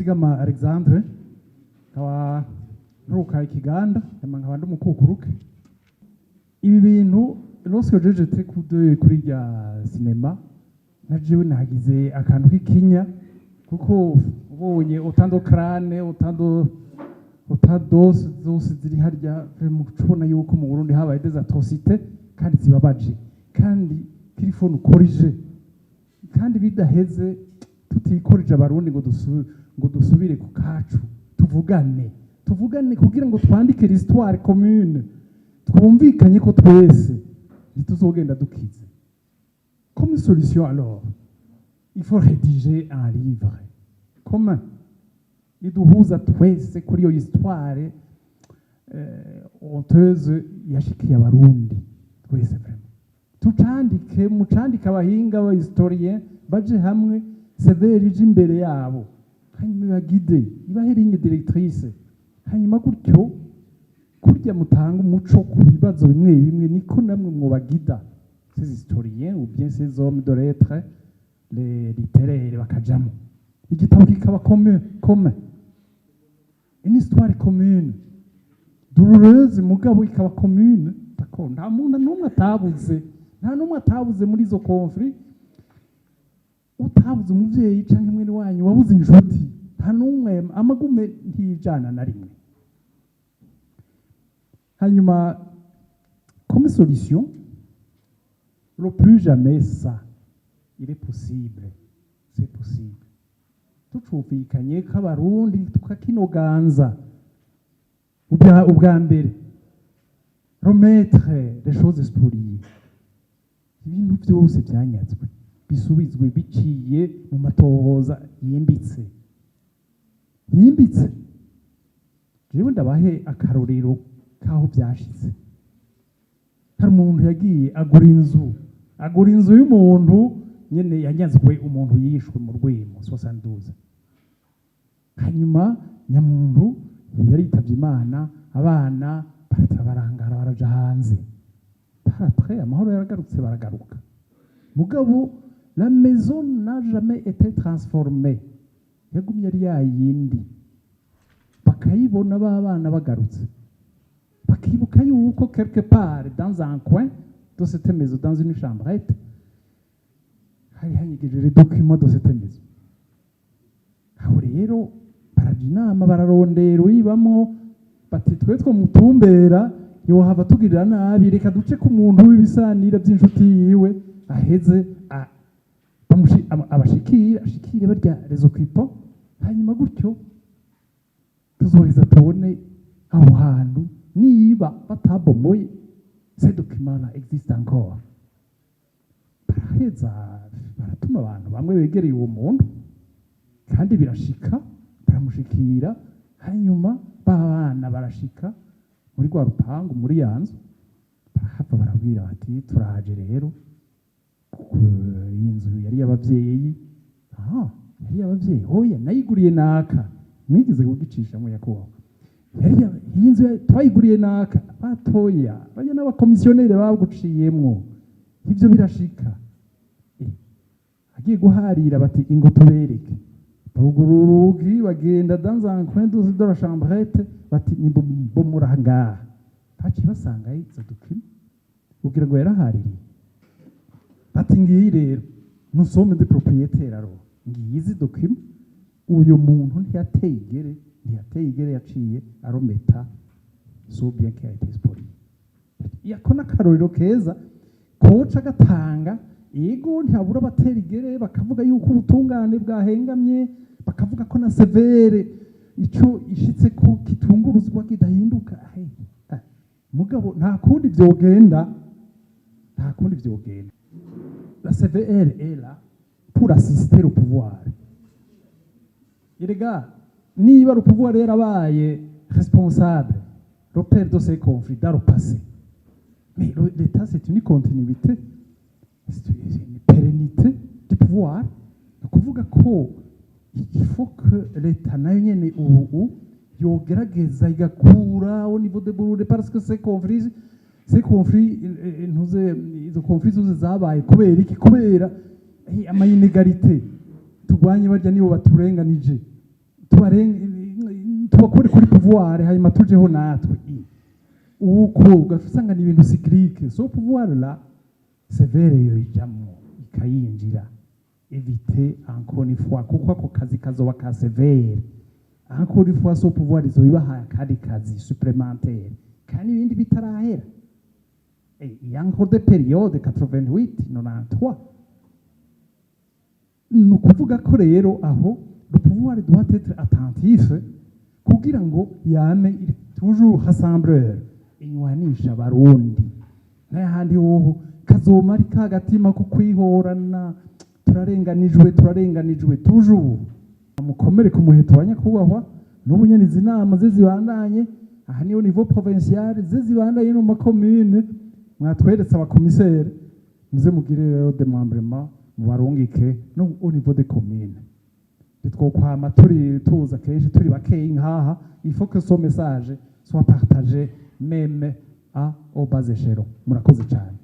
Nizigama Alexandre, nkaba nturuka Ikiganda, hama nkaba ndi umukukuruke. Ibi bintu, lorsque je jeté coup d'œil kuri rya cinéma, na jewe nagize akantu k'ikinya, kuko ubonye autant de crâne, autant d'os zose ziri harya, vraiment ubona yuko mu Burundi habaye des atrocités kandi zibabaje, kandi qu'il faut nous corriger, kandi bidaheze tutikorije Abarundi ngo dusubire ku kacu, tuvugane, tuvugane kugira ngo twandike l'histoire commune, twumvikanye ko twese ntituzogenda dukize. Comme solution alors, il faut rédiger un livre commun iduhuza twese kuri iyo histoire honteuse yashikiye Abarundi twese. Vraiment tucandike, mucandike, abahinga, abahistorien baje hamwe, CVR ije imbere yabo, hanyuma ibagide, ibahe ligne directrice. Hanyuma gutyo, kurya mutanga umuco ku bibazo bimwe bimwe, niko namwe mwobagida, ces historiens ou bien ces hommes de lettres, les littéraires, bakajamo, igitabo kikaba commun, commun, une histoire commune douloureuse, mugabo ikaba commune. D'accord, nta muntu n'umwe atabuze, nta n'umwe atabuze muri izo conflit, utabuze umuvyeyi canke mwene wanyu, wabuze inshuti, nta n'umwe. Amagume ntijana na rimwe. Hanyuma, comme solution, le plus jamais ça, il est possible, c'est possible, tucumvikanye ko Abarundi tukakinoganza ubwa mbere, remettre les choses spoliées, ibintu byose byanyazwe bisubizwe biciye mu matohoza yimbitse, yimbitse. Jewe ndabahe akarorero k'aho byashitse. Hari umuntu yagiye agura inzu, agura inzu y'umuntu nyene yanyazwe, umuntu yishwe mu Rwimo 72. Hanyuma nyamuntu yaritavye Imana, abana barata, barangara, baraja hanze. Par après, amahoro yaragarutse, baragaruka, mugabo la maison n'a jamais été transformée, yagumye ari ya yindi. Bakayibona ba bana bagarutse, bakibuka yuko quelque part dans un coin de cette maison, dans une chambrette, hari hanyegeje les documents de cette maison. Aho rero baraja inama, bararondera uyibamwo, bati: "Twe twomutumbera yohava tugirira nabi, reka duce ku muntu w'ibisanira by'inshuti yiwe, aheze abashikire, ashikire barya les occupants, hanyuma gutyo tuzoheza tubone aho hantu niba batabomoye, ces documents là existent encore." Baraheza baratuma abantu bamwe begereye uwo muntu, kandi birashika, baramushikira. Hanyuma ba bana barashika muri rwa rupangu, muri ya nzu, barahava barabwira bati: "Turaje rero, iyi nzu yari iy'abavyeyi." "Ah, yari iy'abavyeyi?" "Oya, nayiguriye naka." Mwigeze kugicishamo, nyakubahwa. Yari iyi nzu twayiguriye naka. Batoya bajya n'abakomisiyoneri baguciyemwo, ivyo birashika. Agiye guharira, bati: "Ingo tubereke." Barugura urugi, bagenda dans un coin de la chambrette, bati: "Ni bomora ngaha." Baciye basanga izo documents, kugira ngo yarahaririye, bati: "Ngiyi rero, nous sommes des propriétaires, alors ngiyi izi documents." Uyu muntu ntiyateye igere, ntiyateye igere, yaciye arometa ce bien qui a été spolié. Yako n'akarorero keza koca gatanga. Ego, ntihabura abatera igere bakavuga yuko ubutungane bwahengamye, bakavuga ko na CVR ico ishitse ko kitunguruzwa, kidahinduka. Ah, mugabo nta kundi vyogenda, nta kundi vyogenda. La CVR est là pour assister le pouvoir. Erega niba le pouvoir yarabaye responsable, le père de ces conflits dans le passé, mais l'État, c'est une continuité, c'est une pérennité du pouvoir. Ni ukuvuga ko il faut que l'État nayo nyene ubu yogerageza igakura au niveau de Burundi, parce que ces conflits, ntuze, izo conflits zose zabaye kubera iki? Kubera ama inégalité. Turwanye barya nibo baturenganije. Tubakure kuri pouvoir, hanyuma tujeho natwe. Uko ugaca usanga ni ibintu cyclique. Ce pouvoir là, CVR yoyijamwo, ikayinjira, éviter encore une fois, kuko ako kazi kazoba ka CVR. Encore une fois, ce pouvoir izobibahaye akandi kazi supplémentaire, kandi ibindi bitarahera. Il y a encore des périodes, 88, 93. Ni ukuvuga ko rero aho le pouvoir doit être attentif kugira ngo yame iri toujours rassembleur, inywanisha Abarundi. N'ahandi hoho kazoma ari ka gatima ko kwihorana: turarenganijwe, turarenganijwe toujours. Mukomere ku muheto wa nyakubahwa. N'ubu nyene izi nama ze zibandanye aha niyo niveau provincial, ze zibandanye no mu makomune. Mwatweretse abakomisere, muze mugire rero démembrement, mubarungike no au niveau des communes. Ntitwokwama turi tuza kenshi turi bakeyi nkaha. Il faut que ce message soit partagé même à au bas échelon. Murakoze cyane.